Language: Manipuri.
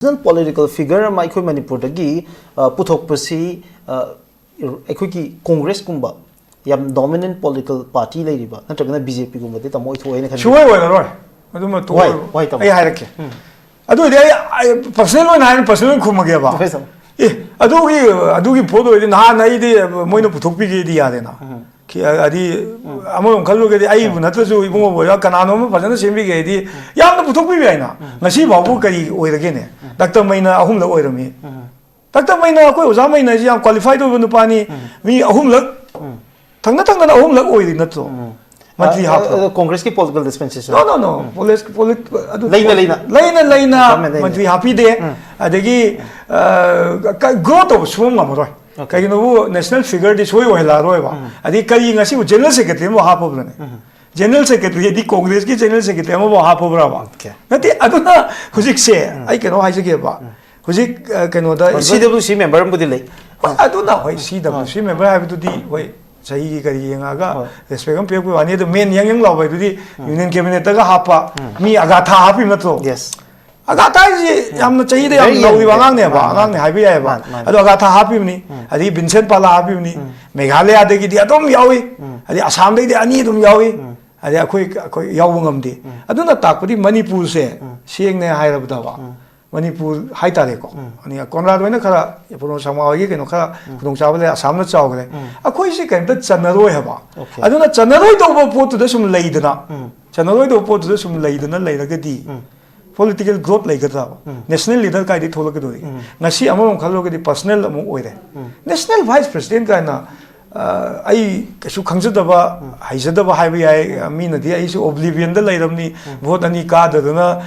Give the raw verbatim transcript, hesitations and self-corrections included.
ꯅꯦꯁꯅꯦꯜ ꯄꯣꯂꯤꯇꯤꯀꯦꯜ ꯐꯤꯒꯔ ꯑꯃ ꯑꯩꯈꯣꯏ ꯃꯅꯤꯄꯨꯔꯗꯒꯤ ꯑ, ꯄꯨꯊꯣꯛꯄꯁꯤ ꯑ, ꯑꯩꯈꯣꯏꯒꯤ ꯀꯣꯡꯒ꯭ꯔꯦꯁꯀꯨꯝꯕ ꯌꯥꯝ ꯗꯣꯃꯤꯅꯦꯟ ꯄꯣꯂꯤꯇꯤꯀꯦꯜ ꯄꯥꯔꯇꯤ ꯂꯩꯔꯤꯕ ꯅꯠꯇ꯭ꯔꯒꯅ ꯕꯤ ꯖꯦ ꯄꯤꯒꯨꯝꯕꯗꯤ ꯇꯥꯃꯣ ꯑꯣꯏꯊꯣꯛꯑꯦꯅ ꯈꯟꯕꯤꯕ꯭ꯔꯥ? ꯁꯨꯡꯑꯣꯏ ꯑꯣꯏꯔꯔꯣꯏ꯫ ꯑꯗꯨꯃ ꯇꯣꯛꯑꯣ꯫ ꯍꯣꯏ, ꯇꯥꯃꯣ꯫ ꯑꯩ ꯍꯥꯏꯔꯛꯀꯦ꯫ ꯑꯗꯨ ꯑꯣꯏꯔꯗꯤ ꯑꯩ ꯄꯔꯁꯅꯦꯜ ꯑꯣꯏꯅ ꯍꯥꯏꯔ ꯄꯔꯁꯅꯦꯜ ꯈꯨꯝꯃꯒꯦꯕ꯫ ꯍꯣꯏ, ꯇꯥꯃꯣ꯫ ꯑꯦ, ꯑꯗꯨꯒꯤ ꯑꯗꯨꯒꯤ ꯄꯣꯠ ꯑꯣꯏꯔꯗꯤ ꯅꯍꯥꯟ ꯑꯩꯗꯤ ꯃꯣꯏꯅ ꯄꯨꯊꯣꯛꯄꯤꯒꯦꯗꯤ ꯌꯥꯔꯦꯅ꯫ ꯈꯤ- ꯍꯥꯏꯗꯤ ꯑꯃꯔꯣꯝ ꯈꯜꯂꯨꯔꯒꯗꯤ ꯑꯩꯕꯨ ꯅꯠꯇ꯭ꯔꯁꯨ ꯏꯕꯨꯡꯉꯣꯕꯨ ꯑꯣꯏꯔꯣ ꯀꯅꯥꯅꯣꯝ ꯑꯃ ꯐꯖꯅ ꯁꯦꯝꯕꯤꯒꯦ ꯍꯥꯏꯗꯤ ꯌꯥꯝꯅ ꯄꯨꯊꯣꯛꯄꯤꯕ ꯌꯥꯏꯅ꯫ ꯉꯁꯤ ꯐꯥꯎꯕ ꯀꯔꯤ ꯑꯣꯏꯔꯒꯦꯅꯦ? ꯗꯥꯛꯇꯔ ꯃꯩꯅ ꯑꯍꯨꯝꯂꯛ ꯑꯣꯏꯔꯝꯃꯤ꯫ ꯗꯥꯛꯇꯔ ꯃꯩꯅ ꯑꯩꯈꯣꯏ ꯑꯣꯖꯥ ꯃꯩꯅ ꯍꯥꯏꯁꯤ ꯌꯥꯝ ꯀ꯭ꯋꯥꯂꯤꯐꯥꯏꯗ ꯑꯣꯏꯕ ꯅꯨꯄꯥꯅꯤ꯫ ꯃꯤ ꯑꯍꯨꯝꯂꯛ ꯊꯪꯅ ꯊꯪꯅꯅ ꯑꯍꯨꯝꯂꯛ ꯑꯣꯏꯔꯤ ꯅꯠꯇ꯭ꯔꯣ? ꯃꯟꯇ꯭ꯔꯤ ꯑ, ꯍꯥꯞꯄ꯫ ꯑ, ꯀꯣꯡꯒ꯭ꯔꯦꯁꯀꯤ political dispensation. No, no, no. ꯄꯣꯂꯤꯁ- ꯄꯣꯂꯤꯠ- ꯑꯗꯨ ꯂꯩꯅ ꯂꯩꯅ꯫ ꯂꯩꯅ ꯂꯩꯅ ꯒꯚꯔꯟꯃꯦꯟ ꯂꯩꯅ꯫ ꯃꯟꯇ꯭ꯔꯤ ꯍꯥꯞꯄꯤꯗꯦ꯫ ꯑꯗꯒꯤ ꯒ꯭ꯔꯣ ꯇꯧꯕ ꯁꯨꯡꯉꯝ ꯉꯝꯃꯔꯣꯏ꯫ ꯀꯩꯒꯤꯅꯣꯕꯨ ꯅꯦꯁꯅꯦꯜ ꯐꯤꯒꯔꯗꯤ ꯁꯣꯏ ꯑꯣꯏꯍꯜꯂꯛꯑꯔꯣꯏꯕ꯫ ꯑꯗꯩ ꯀꯔꯤ ꯉꯁꯤꯕꯨ ꯖꯦꯅꯔꯦꯜ ꯁꯦꯀ꯭ꯔꯦꯇꯔꯤ ꯑꯃ ꯍꯥꯞꯄꯕ꯭ꯔꯅꯦ? ꯖꯦꯅꯔꯦꯜ ꯁꯦꯀ꯭ꯔꯦꯇꯔꯤ ꯍꯥꯏꯗꯤ ꯀꯣꯡꯒ꯭ꯔꯦꯁꯀꯤ ꯖꯦꯅꯔꯦꯜ ꯁꯦꯀ꯭ꯔꯦꯇꯔꯤ ꯑꯃꯐꯥꯎ ꯍꯥꯞꯄꯕ꯭ꯔꯕ? Okay. ꯅꯠꯇꯦ꯫ ꯑꯗꯨꯅ ꯍꯧꯖꯤꯛꯁꯦ ꯑꯩ ꯀꯩꯅꯣ ꯍꯥꯏꯖꯒꯦꯕ꯫ ꯍꯧꯖꯤꯛ ꯑ, ꯀꯩꯅꯣꯗ ꯁꯤ ꯗꯕ꯭ꯂꯤꯎ ꯁꯤ ꯃꯦꯝꯕꯔ ꯑꯃꯕꯨꯗꯤ ꯂꯩ꯫ ꯍꯣꯏ, ꯑꯗꯨꯅ ꯍꯣꯏ ꯁꯤ ꯗꯕ꯭ꯂꯤꯎ ꯁꯤ ꯃꯦꯝꯕꯔ ꯍꯥꯏꯕꯗꯨꯗꯤ ꯍꯣꯏ ꯆꯍꯤꯒꯤ ꯀꯔꯤ ꯌꯦꯡꯉꯒ ꯔꯦꯁꯄꯦꯛ ꯑꯃ ꯄꯤꯔꯛꯄꯒꯤ ꯋꯥꯅꯤ꯫ ꯑꯗꯨ ꯃꯦꯟ ꯌꯥꯡ ꯌꯥꯡ ꯂꯥꯎꯕ ꯍꯥꯏꯗꯨꯗꯤ ꯌꯨꯅꯤꯌꯟ ꯀꯦꯕꯤꯅꯦꯠꯇꯒ ꯍꯥꯞꯄ ꯃꯤ ꯑꯒꯥꯊꯥ ꯍꯥꯞꯄꯤ ꯅꯠꯇ꯭ꯔꯣ? ꯌꯦꯁ꯫ ꯑꯒꯥꯊꯥ ꯍꯥꯏꯁꯤ ꯌꯥꯝꯅ ꯆꯍꯤꯗ ꯌꯥꯝ Very young. ꯅꯧꯔꯤꯕ ꯑꯉꯥꯡꯅꯦꯕ꯫ ꯃꯥꯅꯤ, ꯃꯥꯅꯤ꯫ ꯑꯉꯥꯡꯅꯦ ꯍꯥꯏꯕ ꯌꯥꯏꯑꯕ꯫ ꯃꯥꯅꯤ, ꯃꯥꯅꯤ꯫ ꯑꯗꯣ ꯑꯒꯥꯊꯥ ꯍꯥꯞꯄꯤꯕꯅꯤ꯫ ꯑꯗꯒꯤ ꯚꯤꯟꯁꯦꯟ ꯄꯥꯂꯥ ꯍꯥꯞꯄꯤꯕꯅꯤ꯫ ꯃꯦꯘꯥꯂꯌꯥꯗꯒꯤꯗꯤ ꯑꯗꯨꯝ ꯌꯥꯎꯏ꯫ ꯑꯗꯩ ꯑꯁꯥꯝꯗꯒꯤꯗꯤ ꯑꯅꯤ ꯑꯗꯨꯝ ꯌꯥꯎꯏ꯫ ꯑꯗꯩ ꯑꯩꯈꯣꯏ ꯑꯩꯈꯣꯏ ꯌꯥꯎꯕ ꯉꯝꯗꯦ꯫ ꯑꯗꯨꯅ ꯇꯥꯛꯄꯗꯤ ꯃꯅꯤꯄꯨꯔꯁꯦ ꯁꯦꯡꯅ ꯍꯥꯏꯔꯕꯗꯕ ꯃꯅꯤꯄꯨꯔ ꯍꯥꯏꯇꯥꯔꯦꯀꯣ꯫ ꯑꯅꯤ ꯀꯣꯟꯔꯥꯗ ꯍꯣꯏꯅ ꯈꯔ ꯄ꯭ꯔꯃꯣꯗ ꯁꯪꯃꯥ ꯍꯣꯏꯒꯤ ꯀꯩꯅꯣ ꯈꯔ ꯈꯨꯗꯣꯡꯆꯥꯕ ꯂꯩ꯫ ꯑꯁꯥꯝꯅ ꯆꯥꯎꯈ꯭ꯔꯦ꯫ ꯑꯩꯈꯣꯏꯁꯤ ꯀꯩꯝꯇ ꯆꯟꯅꯔꯣꯏ ꯍꯥꯏꯕ꯫ Okay. ꯑꯗꯨꯅ ꯆꯟꯅꯔꯣꯏꯗꯧꯕ ꯄꯣꯠꯇꯨꯗ ꯁꯨꯝ ꯂꯩꯗꯅ ꯆꯟꯅꯔꯣꯏꯗꯧꯕ ꯄꯣꯠꯇꯨꯗ ꯁꯨꯝ ꯂꯩꯗꯅ ꯂꯩꯔꯒꯗꯤ ꯄꯣꯂꯤꯇꯤꯀꯦꯜ ꯒ꯭ꯔꯣꯠ ꯂꯩꯒꯗ꯭ꯔꯕ? ꯅꯦꯁꯅꯦꯜ ꯂꯤꯗꯔ ꯀꯥꯏꯗꯩ ꯊꯣꯛꯂꯛꯀꯗꯧꯔꯤ? ꯉꯁꯤ ꯑꯃꯔꯣꯝ ꯈꯜꯂꯨꯔꯒꯗꯤ ꯄꯔꯁꯅꯦꯜ ꯑꯃꯨꯛ ꯑꯣꯏꯔꯦ꯫ ꯅꯦꯁꯅꯦꯜ ꯚꯥꯏꯁ ꯄ꯭ꯔꯁꯤꯗꯦꯟ ꯀꯥꯏꯅ ꯑ, ꯑꯩ ꯀꯩꯁꯨ ꯈꯪꯖꯗꯕ ꯍꯩꯖꯗꯕ ꯍꯥꯏꯕ ꯌꯥꯏ꯫ ꯃꯤꯅꯗꯤ ꯑꯩꯁꯨ ꯑꯣꯕ꯭ꯂꯤꯚꯤꯌꯟꯗ ꯂꯩꯔꯕꯅꯤ꯫ ꯚꯣꯠ ꯑꯅꯤ ꯀꯥꯗꯗꯅ